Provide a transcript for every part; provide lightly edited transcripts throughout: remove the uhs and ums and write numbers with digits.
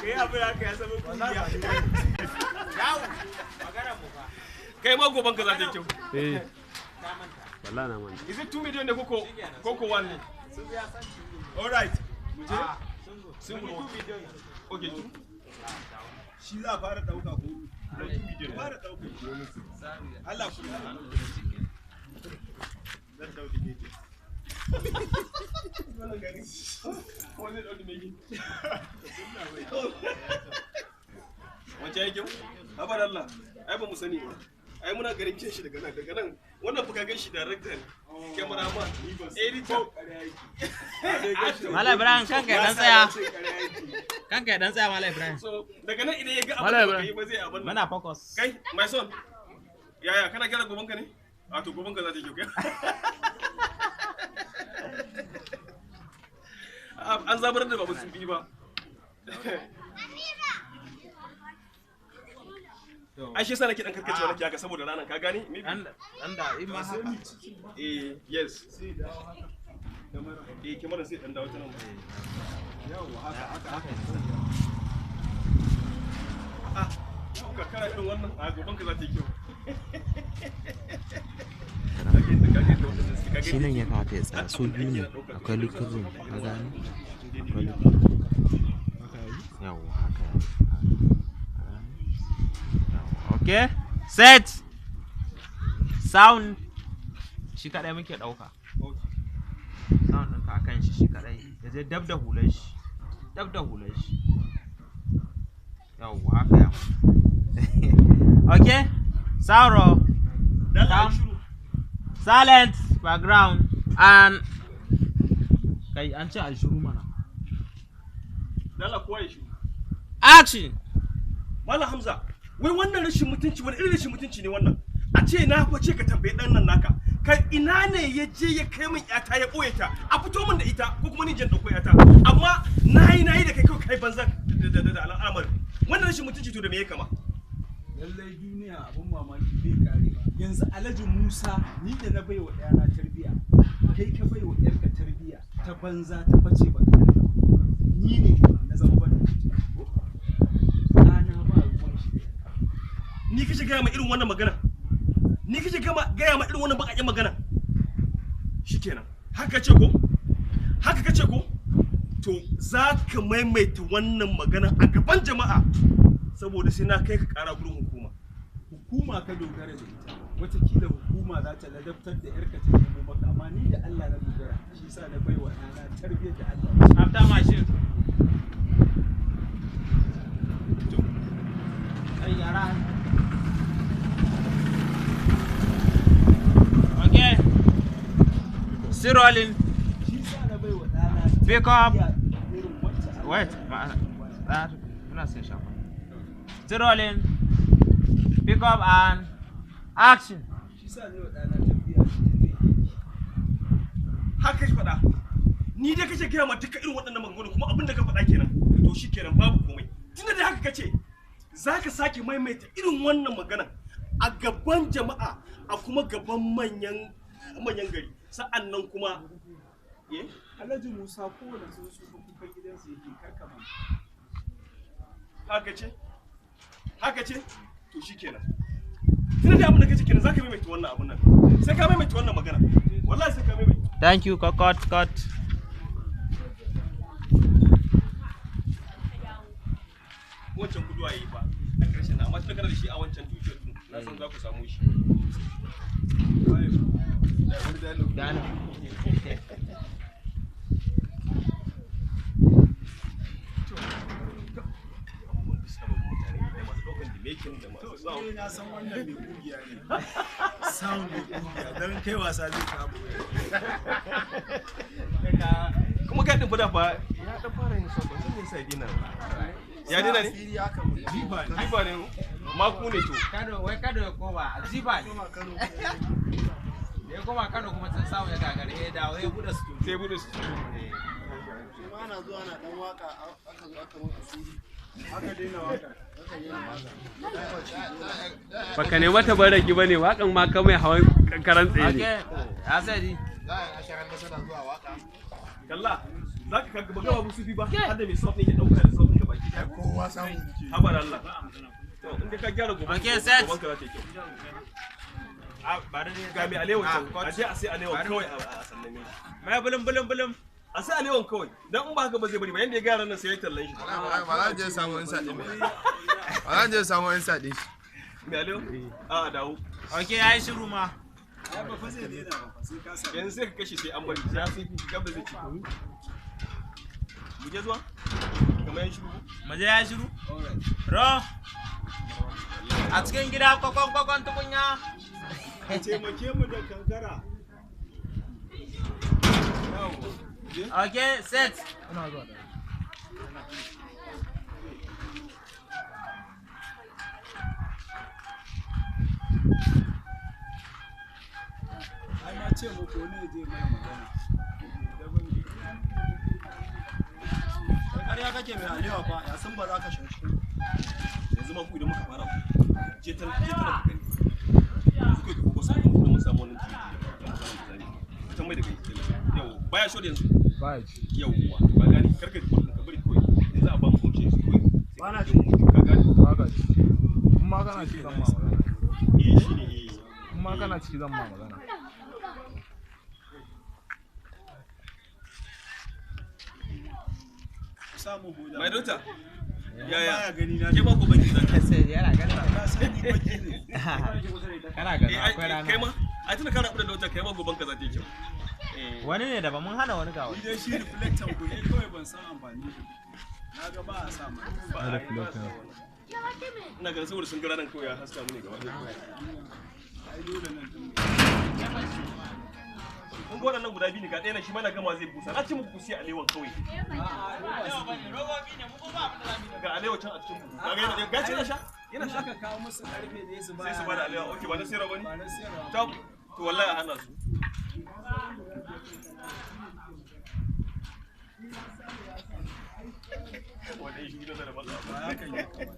Kai abu da ya zama kungiya. Yawo. Magana mu fa. Kai ma goban ka za ta yi kyau. Eh. Wallahi na manta. Is it 2 million ne koko koko 1 ne? All right. Mu je. Single. Okay, 2. Shi za a fara dauka ko? 2 million. Fara dauka. Allah ku zan dauki ne. Wannan gari. Ko zai dauki mai. Wancan ya kyau? Habar Allah. Ai ba mu sani ba. Ai muna garin kin shi daga nan daga nan. Wannan fa ka gan shi director ne. Cameraman, editor. Malam Ibrahim kanka ya dan tsaya. Kanka ya dan tsaya Malam Ibrahim. So daga nan idan ya ga abin da baka yi ba zai abin nan. Muna focus. Kai, my son. Yaya, kana gyara gobanka ne? A to gobanka za ta yi kyau kai. An zabar da babu sun bi ba. Ai shi yasa nake dan karkacewa nake haka saboda ranan ka gane? Maybe. Dan da in ma haka. Eh, yes. Eh, kyamarar sai dan dawo ta nan ba. Yawwa haka haka haka. Ah, ka kara irin wannan a gaban ka za ta yi kyau. Shi nan ya kamata ya tsaya su biyu ne akwai liquid room ka gane akwai liquid room yawwa haka Okay. Set. Sound. Shi kadai muke dauka. Sound ɗinka a kan shi shi kadai. Ya je dab da hular shi. Dab da hular shi. Yawwa haka ya. Okay. Sound roll. Dalla shiru. Silent background and kai an ce a shiru mana. Dalla kowa ya shiru. Action. Malam Hamza, wai wannan rashin mutunci wani irin rashin mutunci ne wannan? A ce na fa ce ka tambayi dan nan naka. Kai ina ne ya je ya kai min yata ya boye ta? A fito min da ita ko kuma ni jin dauko yata. Amma nayi nayi da kai kai kai banza da al'amari. Wannan rashin mutunci to da me ya kama? Lallai duniya abun mamaki bai kare ba. Yanzu Alhaji Musa ni da na baiwa ɗana tarbiya, kai ka baiwa ƴarka tarbiya ta banza ta bace ba ka Ni ne na zama ban da mutunci. Ɗana ba ruwan shi. Ni kace gaya ma irin wannan magana? Ni kace gaya ma irin wannan baƙaƙen magana? Shikenan. Haka ce ko? Haka kace ko? To za ka maimaita wannan magana a gaban jama'a saboda sai na kai ka ƙara gurin hukuma. Hukuma ka dogara da ita. Wataƙila hukuma za ta ladabtar da ƴarka ta nemo maka amma ni da Allah na dogara shi yasa na baiwa ɗana tarbiyyar da Allah ya ce. After my shift. Kai yara. Okay. Still rolling. Shi yasa na baiwa ɗana Pick up. tarbiyya irin wacce Allah Wait. ya Muna son shafa. Still rolling. Pick up and action. Shi yasa na baiwa ɗana tarbiyya ta mai kirki. Haka kake faɗa. Ni dai kace gaya ma duka irin waɗannan maganganu kuma abin da ka faɗa kenan. To shikenan babu komai. Tunda dai haka kace za ka sake maimaita irin wannan magana a gaban jama'a a kuma gaban manyan manyan gari. Sa'an nan kuma eh Alhaji Musa kowane tsuntsu fa kukan gidansa yake karkama. haka ce? Haka ce? To shikenan. Tunda dai abin da kace kenan za ka maimaita wannan abun nan. Sai ka maimaita wannan magana. Wallahi sai ka maimaita. Thank you. Cut, cut, cut. Wancan guduwa yayi fa na karshen na amma tunda kana da shi a wancan tutar din na san za ku samu shi. Done. Abubuwan da suka babu mutane da masu ɗaukan dimekin da masu sound. Ni na san wannan mai kugiya ne. Sound mai kugiya don kai wasa zai kama. Kuma kai din fa da fa ya dan fara yin sound ban san me yasa ya daina ba. Ya daina ne? Jifa ne. Jifa ne maku ne to. Kano, wai Kano ya koma, Ziba ne. Da ya koma Kano kuma sun samu ya gagare ya dawo ya buɗe studio. Sai bude su. Kuma ana zuwa ana dan waka aka zo aka mun asiri. Aka daina waka. Aka yi waka. Baka nema ta baraki bane wakan ma ka mai hawan karan tsaye ne. Okay, ya sai Za a yi asharar da tana zuwa waka. Kalla za ka ga babu sufi ba har da mai sound ne ke ɗauka da sound ɗin gabaki ɗaya. Kowa Kowa samu. Habar Allah. To in dai ka gyara gobe. Okay, set. Goben ka za ta yi kyau. Ah, bari dai. Ga mai alewa can. Ah, A je a sai alewa kawai a sallame shi. Mai bulum bulum bulum. A sai alewan kawai. Dan in ba haka ba zai bari ba. Yanda ya gyara nan sai ya tallan shi. Ba za je samu insa din. Ba za je samu insa din shi. Mai alewa? A dawo. Okay, yayi shiru ma. Ai ba fa zai daina ba fa sai ka sa. Yanzu sai ka kashe sai an bari. Sai sai gab da zai ci. Mu je zuwa? Kamar yan shiru. Mu je yayi shiru. Alright. Ro. A cikin gida kwakwan kwakwan tukunya. Ka taimake mu da kankara. Okay, set. Ai na ce muku wani ya je mai magana. Da bane. Ƙarya kake mai alewa fa, ya san ba za ka shan shi. Yanzu ma ku idan muka fara ku. Je ta je ta ka gani. Yanzu kai ka focus akan ku da mun samu wannan jiki. Fitan mai da kai. Yau baya short yanzu. Baya ci. Yauwa to ka gani karka ji ka bari kawai. Yanzu a ba mu kauce su kawai. Ba na ci. Ka gani. Ba ka ci. In ma kana ciki zan ma magana. Eh shine eh. In ma kana ciki zan ma magana. Ku samu hoda. My daughter. Yaya? Baya gani na. Ke ma ko banki za ka. Sai yana ganin. Na sani baki ne. Kana ganin Eh, ai, akwai kai rana. ma ai tunda ka rabu da daughter kai ma goban ka za ta yi kyau. Eh. Wani ne daban mun hana wani ga Ni wani. dai shi reflector ku ne kawai ban san amfani shi. Na ga ba a sa mai. Ba a yi ba sa wannan. Ina ganin saboda sun ga ranar kawai ya haska mu ne gaba ɗaya. Ai dole nan din. Kun ga waɗannan guda biyu ne ga ɗaya na shi mana gama zai busa. Na ce muku ku siya alewan kawai. Ga alewa can a cikin buhu. Ga yana ga yana sha. Yana sha. Aka kawo musu karfe ne su Sai su bada alewa. Okay, ba na sayarwa bane. Ba na siyarwa. To to wallahi a hana su. Wannan shi gidan da ba. Ba haka ne kamar.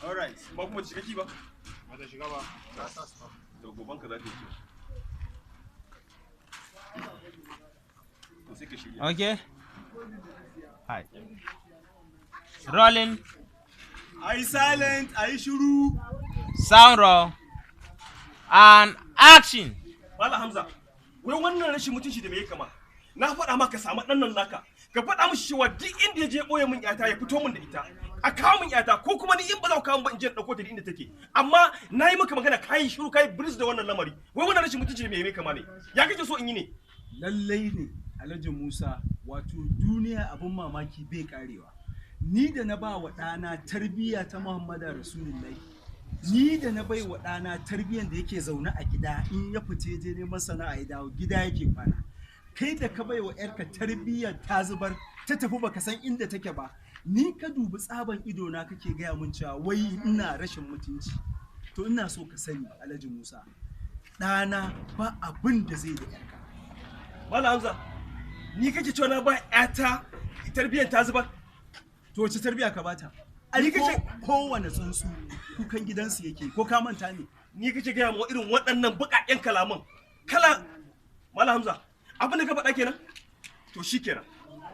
Alright. Ba kuma shiga ki ba. Ba ta shiga ba. Ta sa su. To goban ka za ta yi kyau. To sai ka shirya. Okay. Hi. Rolling. Ayi silent, ayi shiru. Sound roll. And action. Malam Hamza, wai wannan rashin mutunci da me ya kama? Na faɗa maka samu ɗan nan naka, ka faɗa mishi cewa duk inda ya je ɓoye min ƴata ya fito min da ita. A kawo min ƴata ko kuma ni in ba za ku kawo min ba in je in ɗauko ta da inda take. Amma na yi maka magana kayi shiru kayi biris da wannan lamari. Wai wannan rashin mutunci da me ya kama ne? Ya kake so in yi ne? Lallai ne Alhaji Musa wato duniya abin mamaki bai karewa. Ni da na ba wa ɗana tarbiyya ta Muhammadu Rasulullahi. Ni da na bai wa ɗana tarbiyyan da yake zaune a gida in ya fita ya je neman sana'a ya dawo gida yake kwana. Kai da ka bai wa ‘yarka tarbiyyar ta zubar ta tafi baka san inda take ba. Ni ka dubi tsaban idona kake gaya mun cewa wai ina rashin mutunci. To ina so ka sani Alhaji Musa. Ɗana ba abin da zai da ‘yarka. Malam Hamza, ni kake cewa na ba ƴata tarbiyyar ta zubar? To wace tarbiya ka bata? Ni Ai kace- kowane tsuntsu kukan gidansu yake ko ka manta ne? Ni kake gaya ma irin waɗannan buƙaƙen kalaman. Kala Malam Hamza, abin da ka faɗa kenan? To shi kenan.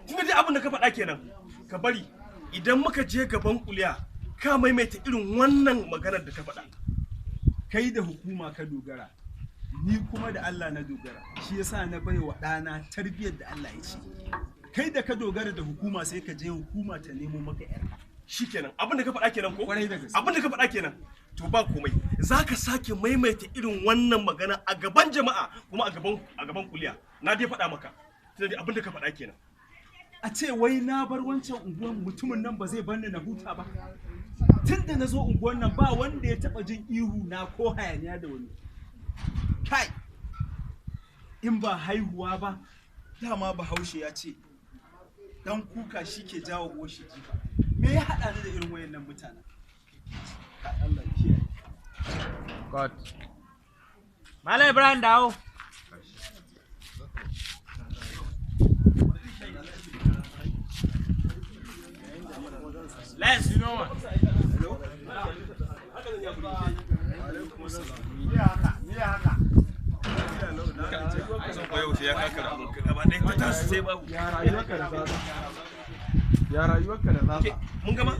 Tunda dai abin da ka faɗa kenan, ka bari idan muka je gaban kuliya ka maimaita irin wannan maganar da ka faɗa. Kai da hukuma ka dogara. Ni kuma da Allah na dogara. Shi yasa na bai wa ɗana tarbiyyar da Allah ya ce. Kai da ka dogara da hukuma sai ka je hukuma ta nemo maka yarka. Shi kenan, abin da ka faɗa kenan ko? Kwarai da gaske. Abin da ka faɗa kenan. To ba komai. Za ka sake maimaita irin wannan magana a gaban jama'a kuma a gaban kuliya. Na dai faɗa maka. Tunda dai abin da ka faɗa kenan. A ce wai na bar wancan unguwan mutumin nan ba zai bar ni na huta ba. Tun da na zo unguwan nan ba wanda ya taɓa jin ihu na ko hayaniya da wani. Kai! In ba haihuwa ba, dama Bahaushe ya ce, dan kuka shi ke jawo uwar shi jifa. Me ya haɗa ni da irin wayannan mutanen? Kai, Allah ya kiyaye. God. Malam Ibrahim dawo. Let's you know what. Yau sai ya kakara abin ka gaba ɗaya ta tasu sai babu. Ya rayuwarka da zaza. Ya rayuwarka da zaza. Mun gama?